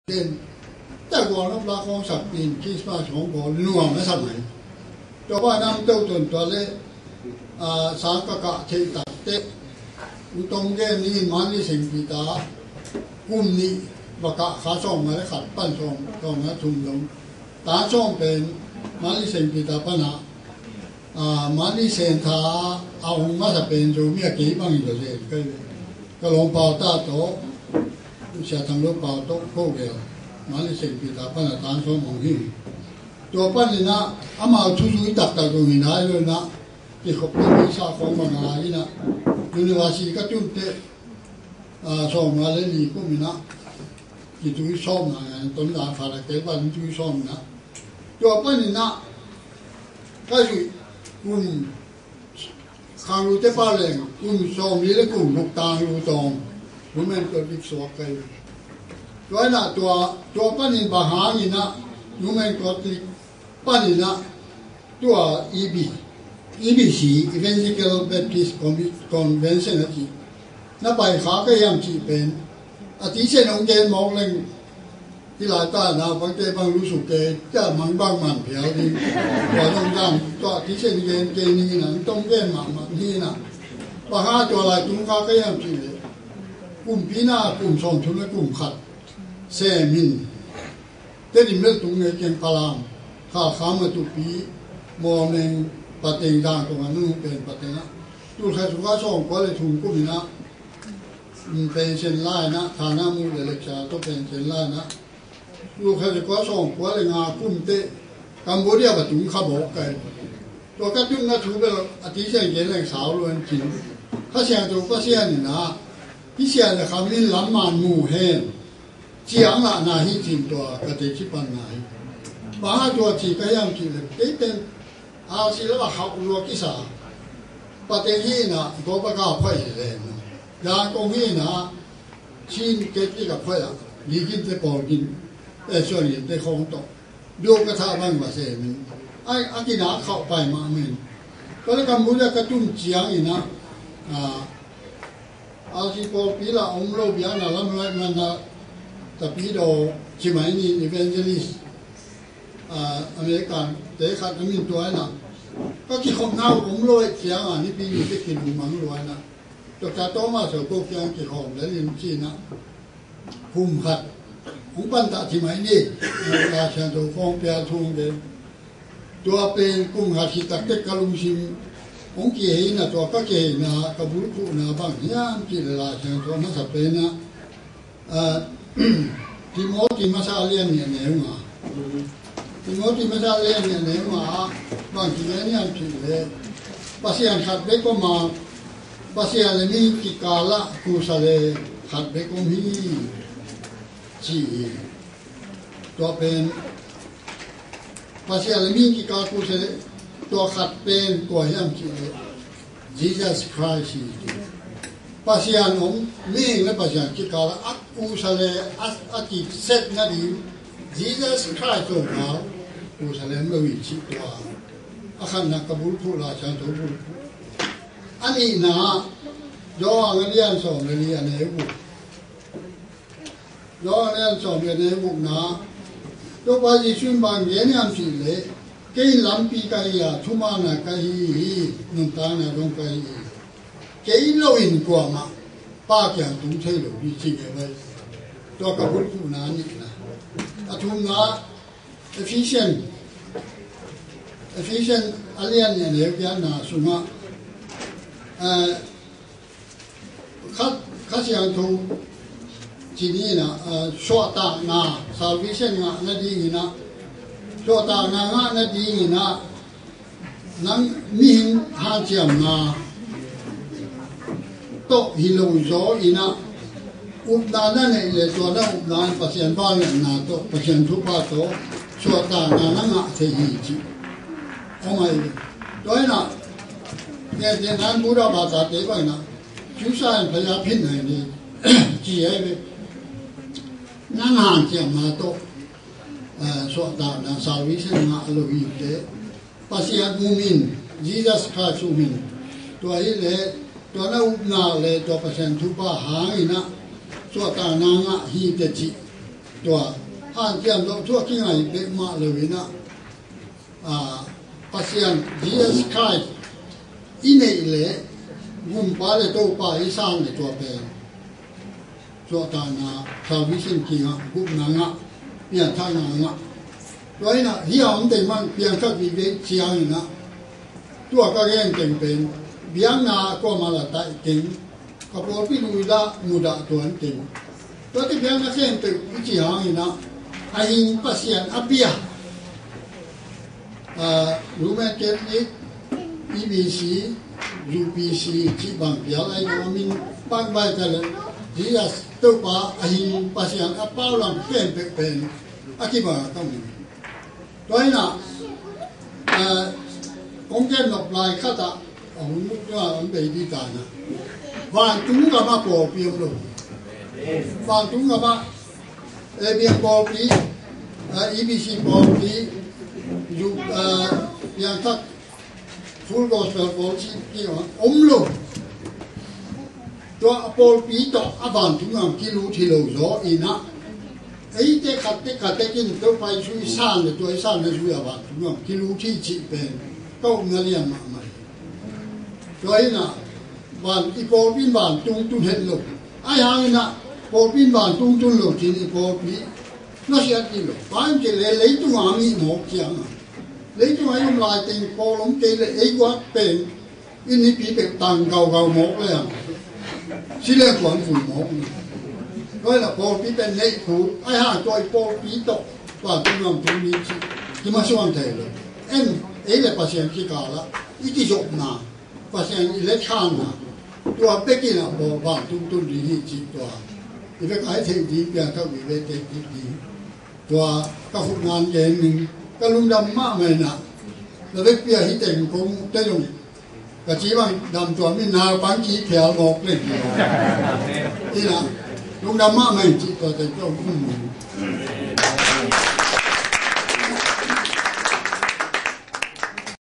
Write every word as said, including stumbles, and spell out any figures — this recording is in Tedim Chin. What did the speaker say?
Ken, tua gual nop la kong sak pin Christmas hong bawl nuam a sa mai. Tua pa nang teu ton tua le, a, sang ka kah thei tak teh, u tong gen ni Manli Saint Peter, kum nih, ba kah kha sawm nga le khat pan sawm, sawm nga thum dong. Ta sawm pen, Manli Saint Peter pan a, a, Manli Saint tha a hong masa pen Zomi a kei bang hi lo zen kai ve. Ka lawm pau ta tawh, Sia Thang Lo pau tawh, ko gel. Manli Saint Peter pan a tan sawm hong hi. Tua pan in a, amau thu zui taktak dong hi nai lo in a, kikhop ding hi sa khong bang a in a, university ka tun teh, a, sawm nga le li kum in a, kitui sawm nga, ton da fa la kei pan tui sawm in a. Tua pan in a, ka zui kum Khang lu te pa leng, kum sawm li le kum guk tang lu tawng, Women Catholic suak kai. Tua in a tua, tua pan in bang hang in a, Women Catholic pan in a, tua E B, E B C, Evangelical Baptist Convi-, Convention a ci. Na pai kha ka hiam cih pen, a tisen hong gen mawk leng, hi lai ta na bangte bang lu suk ke, cia mang bang man phial ding. Tua dong dan, tua tisen gen ke ni na, tong gen mahmah ni na. Bang hang tua lai tung kha ka hiam cih leh, kumpi na, kum sawm thum le kum khat sem in. Tedim bel tung ngei keng Palam, Khalkham a tupi, Mawlmeng, Pateng dang kong a nung pen Pateng a. Tul khat sung kha sawm kua le thum kum in a, mm, pension lai na, thana mu le leksa to pension lai na. Tul khat sung kha sawm kua le nga kum teh, Cambodia ba tung kha bawk kai. Tua ka tunna thu bel a tisen gen leng sau luan cin. Kha Siangtho Pasian in a, hi sia le kham in lam man mu hen. Ciang lah na hi cin tua ka te ci pan na hi. Bang a tua ci ka hiam cih leh, kei pen R C la ba khauh lua kisa. Pateng hi na, ko pa ka phai hi le no. Dang kong hi na, Chin ke ti ka phai a. Li kin te pawl kin, eh, suan kin te khong to. Duk ka tha bang ba se min. Ai, a kin a khauh pai ma min. Ko le Cambodia ka tun ciang in a, a, R C pawlpi la om lo bia na lam lai man na, tapi do ci mai ni evangelist, a, American te khat a min tua na. Ka kikhop nau om lo e ciang a, ni pi ni te kilungmang lo na. Doctor Thomas ko kiang kikhawm le lim ci na. Kum khat hong pan ta ci mai ni. Lai Siangtho khawng pia thung de. Tua pen kum khat hi tak tek ka lungsim hong kihei na, tua ka kihei na, ka bulphuh na bang hiam cih leh Lai Siangtho a masa pen a, a, Timothy masa a lian nih a neu nga. Timothy masa a lian nih a neu nga ah bang ci gen hiam cih leh, Pasian khat bek om a, Pasian le mi kikal ah kusa le khat bek om hi, ci hi. Tua pen Pasian le mi kikal kusa le, tua khat pen kua hiam cih leh Jesus Christ hi. Pasian om, mihing le Pasian kikal a kusa le a, a kisepna ding Jesus Christ tawh kal kusa le om lo hi cih tua. A khatna ka bulphuh, Lai Siangtho bulphuh. A nihna Johan a lian sawm le li a neu guk. Johan a lian sawm le a neu gukna. Topa Jesu in bang gen hiam cih leh, kei in lampi ka hi a, thumanna ka hi hi, nuntakna zong ka hi hi. Kei lo in kuamah Pa kiang tung thei lo hi ci ngei vai. Tua ka bulphuhna a nihna. A thumna, Ephesian, Ephesian a lian nih a neu giatna sungah, eh, Kha, Kha Siangtho ci ni na, ah, suahtakna, salvation ngah nading in ah, suahtakna ngah nading in ah, nang mihing hanciamna tawh hi lo zaw in ah, upna na neih leh tua na upna in Pasian vangliatna tawh, Pasian thupha tawh suahtakna na ngah thei hi ci. Om ai ve. Tua in ah, ngen te nan Buddha bata te bang in ah, Jerusalem phaya phin nai ni, ci ai ve. Nang hanciamna tawh, eh, suahtakna, salvation ngah lo hi te. Pasian um in, Jesus Christ um in. Tua hi leh, tua na upna le tua Pasian thupha hang in ah, suahtakna ngah hi te ci. Tua hanciam zawh thu a kingai peuhmah lo in ah, a, Pasian Jesus Christ i neih leh Gumpa le Topa i sang leh tua pen suahtakna, salvation kingah, gupna ngah, pianthakna ngah. Tua in ah hih a om teng bang piangthak vive ciangin ah, tua ka gen teng pen biakna kuamah la taih teng, ka pawlpi lui dah mudah tuan teng, tuate biakna khempeuh i cih hangin ah, a hing Pasian a pia, a, Roman Catholic, E B C, U P C cih bang pial ai na min bang bai ka le, Jesus Topa a hing Pasian a pau lam khempeuh pen a kibang a ka om. Tua in ah, a, kong gen nop lai khat ah, a hun muk tua an bei di ta na. Vantung gam ah pawlpi om lo. Vantung gam ah A B M pawlpi, a, E B C pawlpi, U, a, piangthak Full Gospel pawlpi om lo. Tua a pawlpi tawh a vantung gam kilut hi lo zaw in ah, eite khat tek khat tek in Topa Jesu i san le tua i san le zui a vantung gam kilut hi cih pen ka upna lian mahmah hi. Tua in ah van, i pawlpi in vantung tun het lo. Ahi hangin ah pawlpi in vantung tun lo cin i pawlpi nusiat hi lo. Bang hang hiam cih leh leitung a mi mawk ciang a, leitung a i om lai teng pawl om kei leh ei guak pen i nipi peuh tang gaugau mawk leng, si leng kuan vui mawk ni. Tua in ah pawlpi pen neih kul, ahi hang tua i pawlpi tawh vantung gam tung ni cih kimasuan thei lo. En, ei le Pasian kikal ah i kizopna, Pasian i letkhanna, tua bek in ah pawl vantung tun ding hi cih tua i bek a i theih ding, piangthak vive theih ding. Tua ka khut ngan gen ning, ka lungdam mahmah in ah, na vekpi a hih teng kong muh teh zong ka ci bang dam tuam in, naupang ci phial mawk leh hi. In ah lungdam mahmah in cih tua teng ka um ning.